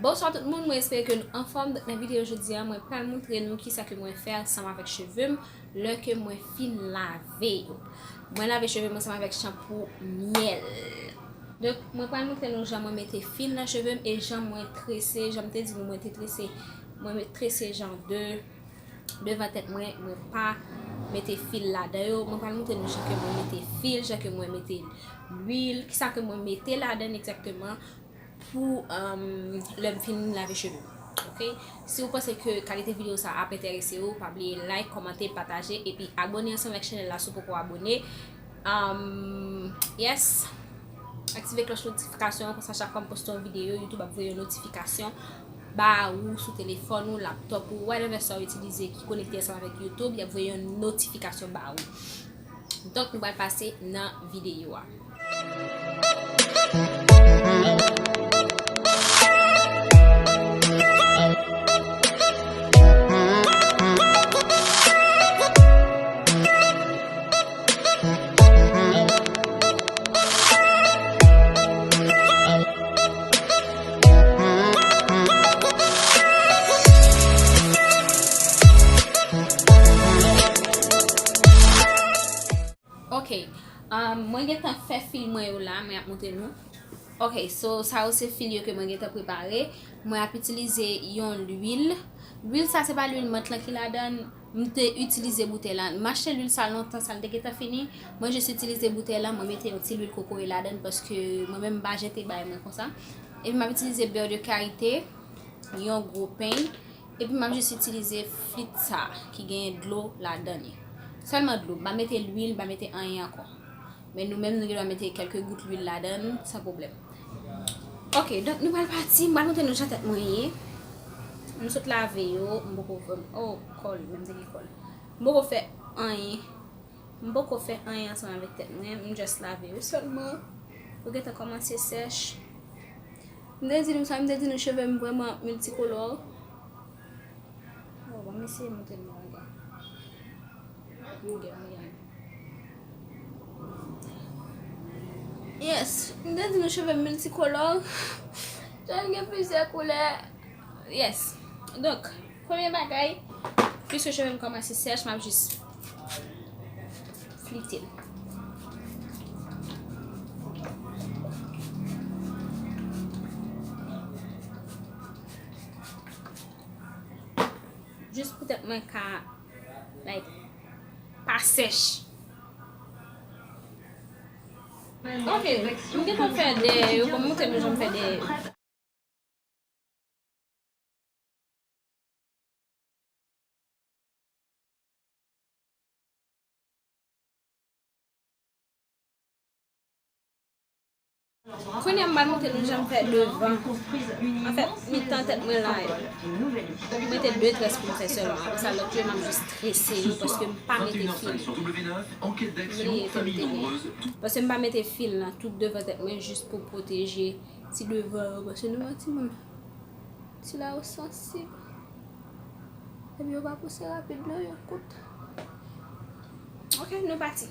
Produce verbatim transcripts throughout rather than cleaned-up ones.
Bonswa tout moun, mwen espere ke nou anfòm. Donk nan videyo jodi a, mwen pral montre nou kisa ke mwen fè ansanm avèk cheve m lè ke mwen fin lave yo. Mwen lave cheve m ansanm avèk chanpou myèl. Donk mwen pral montre nou jan mwen mete fil nan cheve m e jan mwen trese, jan m te di nou mwen te trese, mwen met trese jan de devan tèt mwen, mwen pa mete fil ladan yo. Mwen pral montre nou jan ke mwen mete fil, jan ke mwen mete lwil, kisa ke mwen mete ladan egzakteman pou, um, lè m fin lave cheve m. Ok? Si w panse ke kalite videyo sa ap enterese w, pa bliye like, kòmante, pataje, epi abòne ansanm avèk chanèl la si w poko abòne. Um, yes. Aktive klòch notifikasyon an, konsa chak fwa m poste yon videyo, YouTube ap voye yon notifikasyon ba ou sou telefòn ou, laptòp ou, whatever sa w itilize ki konekte ansanm avèk YouTube, y ap voye yon notifikasyon ba ou. Donk, nou pral pase nan videyo a. Ok, um, mwen gentan fè fil mwen yo la, mwen ap montre nou. Ok, so sa yo se fil yo ke mwen gentan prepare. Mwen ap itilize yon lwil. Lwil sa se pa lwil mant lan ki ladan. M te itilize boutèy la. M achte lwil sa lontan, sa l te gentan fini. Mwen jis itilize boutèy la, mwen mete yon ti lwil kokoye ladan paske mwen menm m pa jete bagay mwen konsa. Epi m ap itilize beurre de karité, yon gwo peny. Epi m ap jis itilize flit sa ki gen dlo ladan li. Sèlman dlo, m pa mete lwil, m pa mete anyen ankò. Men nou menm nou gen dwa mete kèlke gout lwil ladan l san pwoblèm. Ok, donk nou pral pati, m pral montre nou jan tèt mwen ye. M sot lave yo, m poko fè, oh, kòl, menm te gen kòl. M poko fè anyen. M poko fè anyen ansanm avèk tèt mwen, m just lave yo sèlman. Yo gentan kòmanse sèch. M te di nou sa, m te di nou cheve m vrèman miltikolò. Oh, ban m eseye montre nou ankò. Yes, m te di nou cheve m miltikolò. Cheve m gen plizyè koulè. Yes. Donk, premye bagay, piske cheve m kòmanse sèch, m ap jis flite l. Jis poutèt mwen ka, like, pa sèch. Ok, m gentan fè dèyè yo, ban m montre nou jan m fè dèyè yo. Kounye a m pral montre nou jan m fè devan. Anfèt, mitan tèt mwen la, mwen te de très pou m fè sèlman. Apre sa, lòt yo, m ap jis trese yo paske m pa mete fil. Bliye fè m te gen. Paske m pa mete fil nan tout devan tèt mwen jis pou pwoteje ti devan yo. Paske nou wè timoun, ti la yo sansib. Epi yo pa pouse rapid non, yo kout. Ok, nou pati.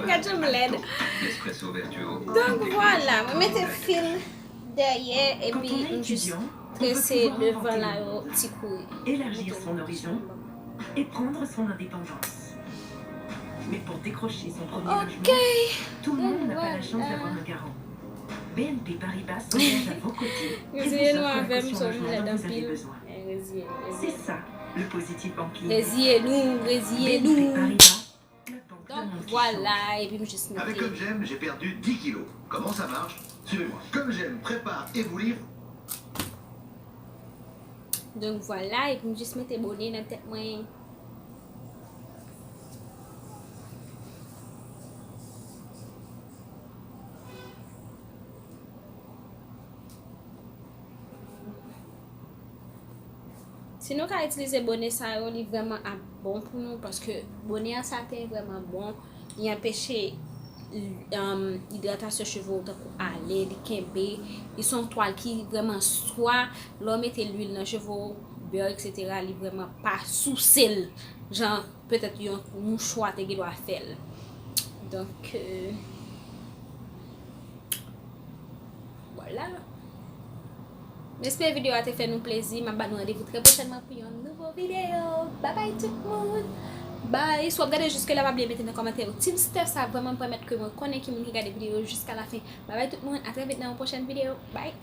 Gad jan m lèd. Donk vwala, mwen mete fil dèyè epi m jis trese devan la yo ti kouri. Élargir son horizon et prendre son indépendance. Mais pour décrocher son premier logement, tout le monde n'a pas la chance d'avoir un garant. B N P Paribas s'engage à vos côtés et vous offre la caution logement dont vous avez besoin. C'est ça, le positif banking. Reziye nou, reziye nou. B N P Paribas, la banque d'un monde qui change. Donk vwala, epi m jis mete. Avec Comme J'aime, j'ai perdu dix kilos. Comment ça marche ? Suivez-moi. Comme J'aime prépare et vous livre. Donk vwala, epi m jis mete bone nan tèt mwen. Si nou ka itilize bone sa yo, li vrèman ap bon pou nou, paske bone an sa te vrèman bon. Li anpeche, um, idratasyon cheve w tankou ale, li kenbe. Li se yon twal ki vrèman swa, lè w mete lwil nan cheve w, bè, et cetera, li vrèman pa souse l. Jan, petèt yon mouchwa te gen dwa fè l. Donk, euh, vwala. M espere videyo a te fè nou plezi. M ap ba nou randevou trè pwochènman pou yon nouvo videyo. Babay tout moun. Bay. Si w ap gade jiske la, pa bliye mete nan kòmantè yo Team Steph. Sa ap vrèman pèmèt ke mwen konnen ki moun ki gade videyo jiska lafen. Babay tout moun. A trè vit nan yon pwochèn videyo. Bay.